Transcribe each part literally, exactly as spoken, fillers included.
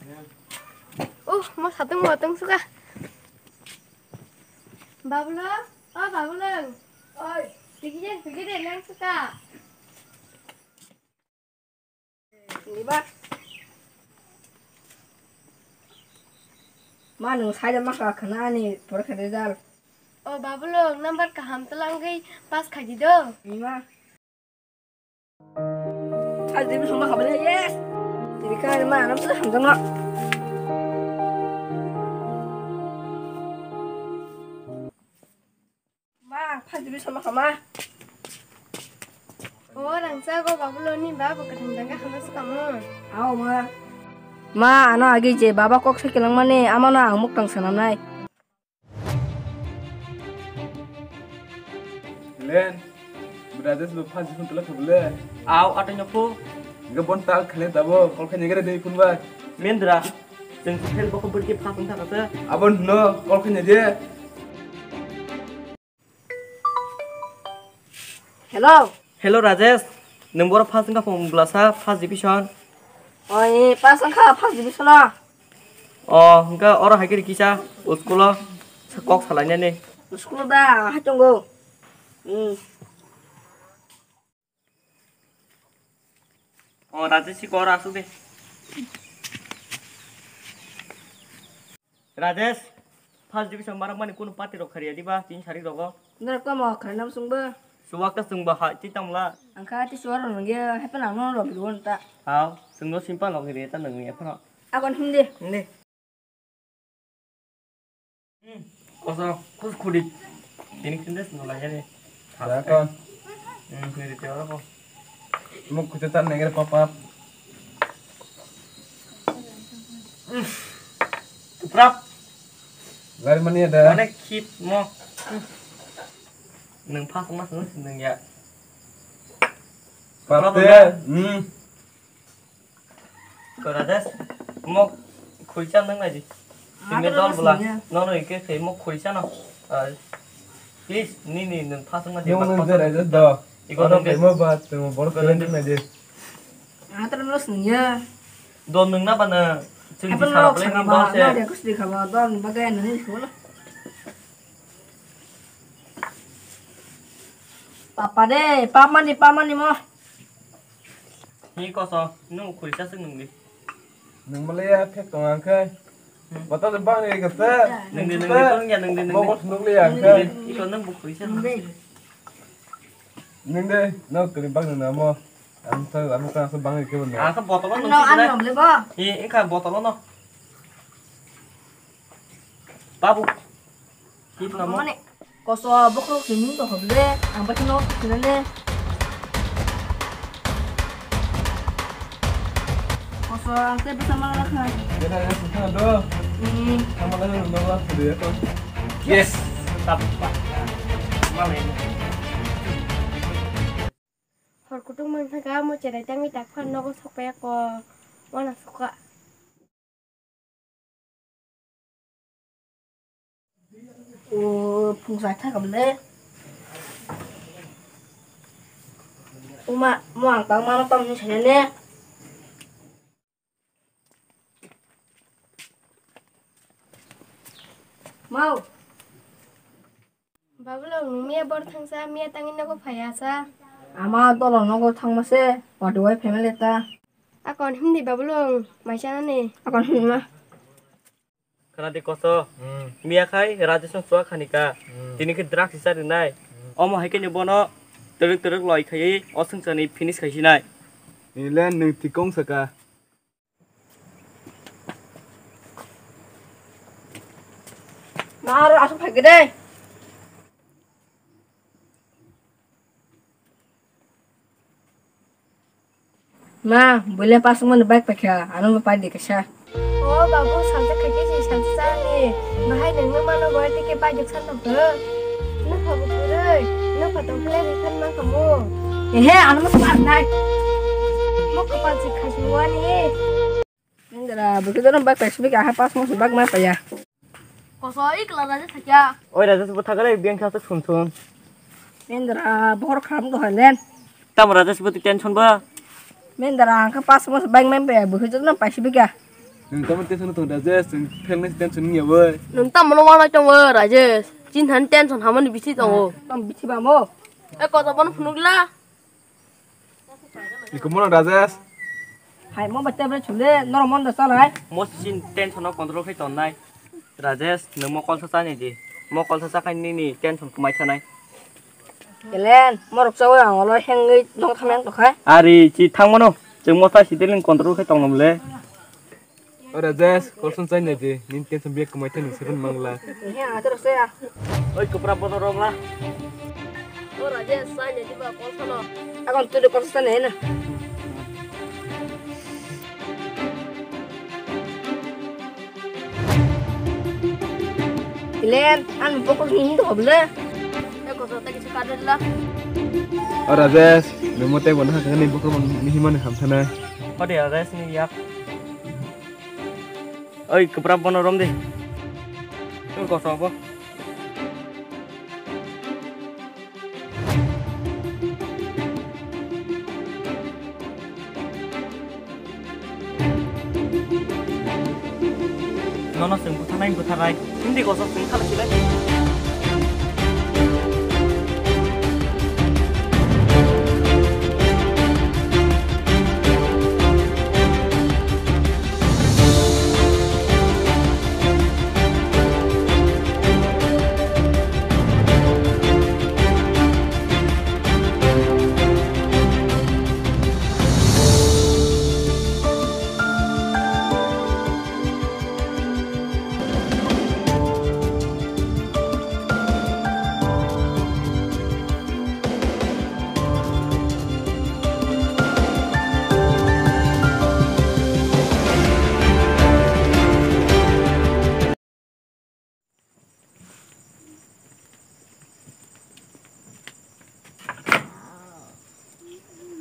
Uh, mo satung mo tong suka. Babulung, oh Babulung. Oi, pigi de, pigi de, nang suka. Ni ba. Ma, nwng sai da ma kha khana ani porikha result. Oh Babulung, number kaham twlangwi pass khaidi do. Ni ma. First division ma khabale, yes. Tini ka ma anam sa hamjang no. Ma, first division ma khama. O rangsa go Babulung ni ba bo kathang janga khama sukamu. Ao ma. Ma, ano agi je baba kok sai kelangmani, amano ang muktang sanamnai. Len, Rajesh bo first division tula khobole. Ao, ato nyopo. Enggak bon tal khale tabo, kol khe nyegere dei phun bai. Mendra, jeng fail bokho bwrwi khe first wngkha kasa. Abo no, kol khe nyede. Hello. Hello, Rajesh. Nwng boro first wngkha phung bwlasa, first division. Oi, pass wngkha first division o. O, hwnkhe oro hai khe rikisa school o kok salainani. School o da, hai tongo. Hmm. O, Rajesh si kok asuk de. Rajesh, first division marakmani kunu party rok khariya diba, tin sari rogo. Nara kamo kharinam sungbo. Suwak ta sungbo ha, ti tamla. Angkha ti suwar rong ye, hepa nang no rok rwon ta. Hao, sungno simpa lok ri ta nang ye phano. Akon hindi. Hindi. Hmm, koso, kus khudi. Tini khinde sungno lagi ni. Ya kon. Hmm, hindi te oro ko. Muk kuchu tan nengre pap pap. Tuprap. Gari mani ada. Mane khit mo. Nung phas mas nung nung ya. Pap te. Hmm. Ko Rajesh, mo khulcha nang nai di. Tini dol bula. No no ike khe mo khulcha no. Please, ni ni nung phas ma di. Nung nung jera do. Iko nung mo ba tu mo bor ko nung nai di. Atra no sniya. Don nung na bana. Apa lo khaba, no dia kus di khaba, don bagai nung ni khula. Papa de, pamani, pamani mo. Hi koso, nung khulcha sing nung di. Nung malaya phek tong ang khai. Hmm. Bata de bang ni kata. Nung di, nung di, nung di, nung di, nung di. Mo nung li ang khai. Iko nung bu khulcha nung di. Nung de, no kini bang nung namo. Ang sa, ang sa, sa bang ni kebo no. Ang sa botol nung. No, ang nung le bo. Hi, ingka botol no. Babu. Hi namo. Mane. Koso bokhorok simi to hoble, ang bai no sinane. Koso ang te bisa malah kha. Beda ya, susah do. Hmm. Sama lagi nunggu lah, sudah ya, Ton. Yes. Tap, Pak. Malah ini. Hor kutung mang thaka mo cherai tangwi tak phan nogo sokpaya ko. Wana soka. O phung sai thak le. Uma mo ang tang ma tam ni sai ne. Mau. Babulung, nung miya bor thangsa, miya tangwi nogo phaiya sa. Ama dolo nogo thangma se, wadu wai family ta. Akon hindi Babulung, mai chanani. Akon hindi ma. Khana di koso. Hmm. Miya khai Rajesh no chua khani ka. Hmm. Tini khe drugs hisa rinai. Hmm. Omo hai khe ni bono twrwk twrwk loi khai o swngchar ni finish khai sinai. Inland nung tikong saka. Ma aro asuk phai gede. Ma, buile pasung mani bike paikha, ano ma pai di kaisa. O babu, salsa khaikhe si salsa chani. Bahai nangno mano boy tike pai juk san tong khe. Nokha bo kwrwi, nokha tong khe le rikhan ma khamu. Ehe, ano ma sa nai. Mo kapal si khasi wani. Indra, bukhe jono bike paisibike aha pas mos bike ma paya. Koso i kla raja thakya. Oi raja sibo thakare biang kha sun sun. Indra, bohor kharam do halen. Tam raja sibo tension ba. Indra, angka pas mos bike ma paya, bukhe jono paisibike. Nwng tamo tension tong Rajesh, nwng phelnai tension wngya bai. Nwng tamo no wanai tongo Rajesh, chini thani tension hamani bisi tongo. Tamo bisi bamo. E koto bono phunukla. Iko mono Rajesh. Hai mo batte bre chule norok mon da salai. Mo sin tension no control khai tonnai. Rajesh, nwng mokol sa chani di. Mokol sa chakhai nini tension kwmai thanai. Elen, morok chawi ang olo hengwi dong thamyang tokha. Ari chi thangmano. Chwng mo sa sideling control khai tongnom le. O Rajesh, kolson chai nai di, nini tension bag kwmai thani seven mangla. He, ang ator se ya. Oi, kwpra bono romla. O Rajesh, chai nai di ba kolsono. Akon tu de kolson chai nai na. Ilen, an bokol ni do hoble. E kolson ta kichu kadella. O Rajesh, nemo te bono hakani bokol ni himani hamthana. Ode Rajesh ni yak. Oi, kwpra bono rom de. Tor koso bo. Nono chwng butharnai butharnai. Hindi koso chwng khala silai.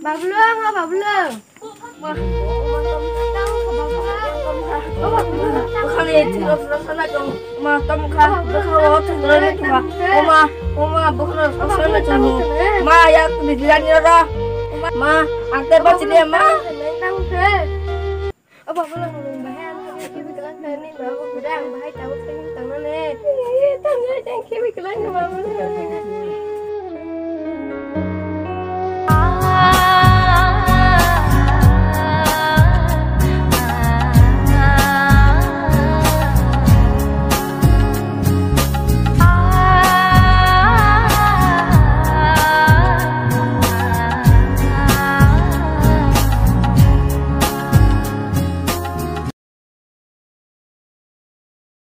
Bablu, ang Bablu. Bwkhani thwngno thwngno sana chwng ma tamo kha, bwkha o thwngno le thwngma. Oma, oma, bwkhano thwngno chwng ma yak bijlani ro. Ma, ang te bachili ma. Obo, obo, obo, bahai ang thangwi khibi kwlai kha, nini mama bo kwrwi ang bahai tabuk thangwi tongna ne. Thangnai, thangnai, khibi kwlai kha, mama.